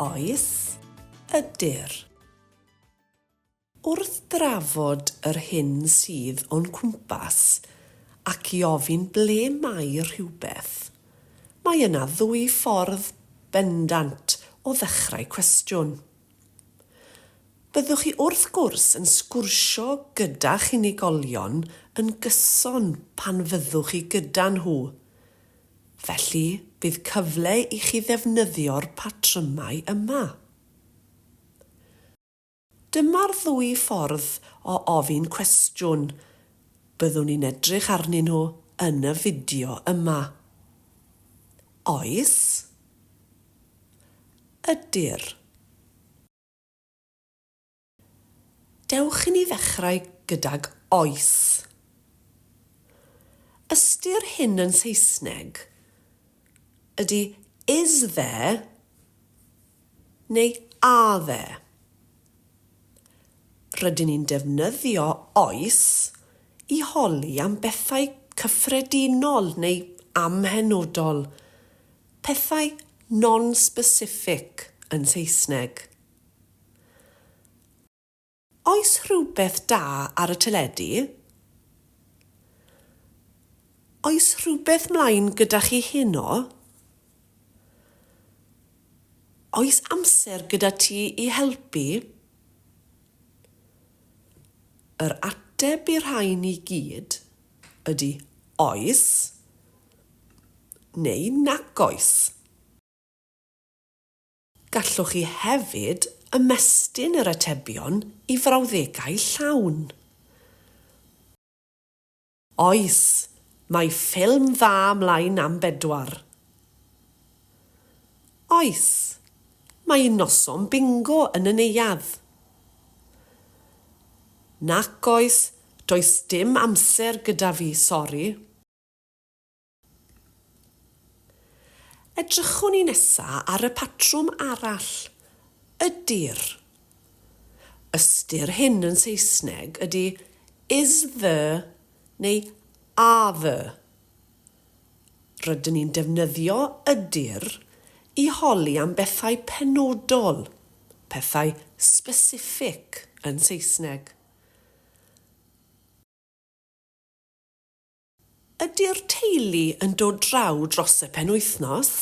Oes, ydy'r. Wrth drafod yr hyn sydd o'n cwmpas ac i ofyn ble mae rhywbeth, mae yna ddwy ffordd bendant o ddechrau cwestiwn. Byddwch chi wrth gwrs yn sgwrsio gyda'ch unigolion yn gyson pan fyddwch chi gyda nhw, felly bydd cyfle i chi ddefnyddio'r patrymau yma. Dyma'r ddwy ffordd o ofyn cwestiwn byddwn ni'n edrych arnyn nhw yn y fideo yma. Oes? Ydy'r. Dewch i ni ddechrau gydag oes. Ystyr hyn yn Saesneg ydy is there neu are there. Rydyn ni'n defnyddio oes i holi am bethau cyffredinol neu amhenodol, Pethau non-specific yn Saesneg. Oes rhywbeth da ar y teledu? Oes rhywbeth mlaen gyda chi heno? Oes amser gyda ti i helpu? Yr ateb i'r rhain i gyd ydy oes. Neu nac oes. Gallwch chi hefyd ymestyn yr atebion i frawddegau llawn. Oes, mae ffilm dda mlaen am bedwar. Oes, mae noson bingo yn y neuadd. Nac oes, does dim amser gyda fi, sori. Edrychwn ni nesa ar y patrwm arall, ydy'r. Ystyr hyn yn Saesneg ydy is the neu are the. Rydyn ni'n defnyddio ydy'r i holi am bethau penodol, pethau specific yn Saesneg. Ydy'r teulu yn dod draw dros y penwythnos?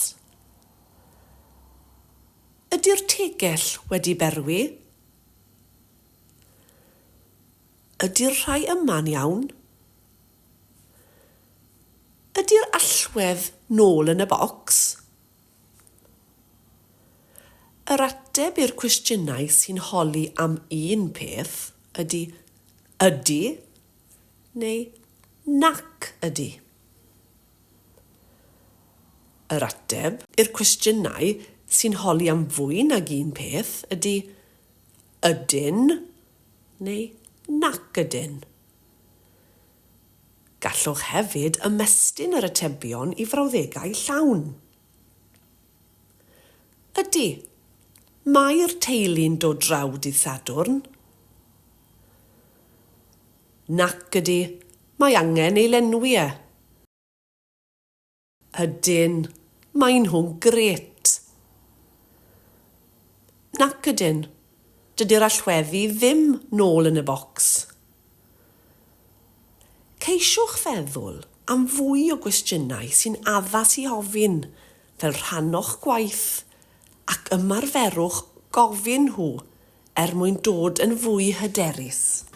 Ydy'r tegell wedi berwi? Ydy'r rhai yma'n iawn? Ydy'r allwedd nôl yn y bocs? Yr ateb i'r cwestiynau sy'n holi am un peth ydy ydy neu nac ydy. Yr ateb i'r cwestiynau sy'n holi am fwy nag un peth ydy ydyn neu nac ydyn. Gallwch hefyd ymestyn yr atebion i frawddegau llawn. Ydy, mae'r teulu'n dod draw dydd Sadwrn. Nac ydy, mae angen ei lenwi e. Ydyn, maen nhw'n grêt. Nac ydyn, dydy'r allweddi ddim nôl yn y bocs. Ceisiwch feddwl am fwy o gwestiynau sy'n addas i ofyn fel rhan o'ch gwaith ac ymarferwch gofyn nhw er mwyn dod yn fwy hyderus.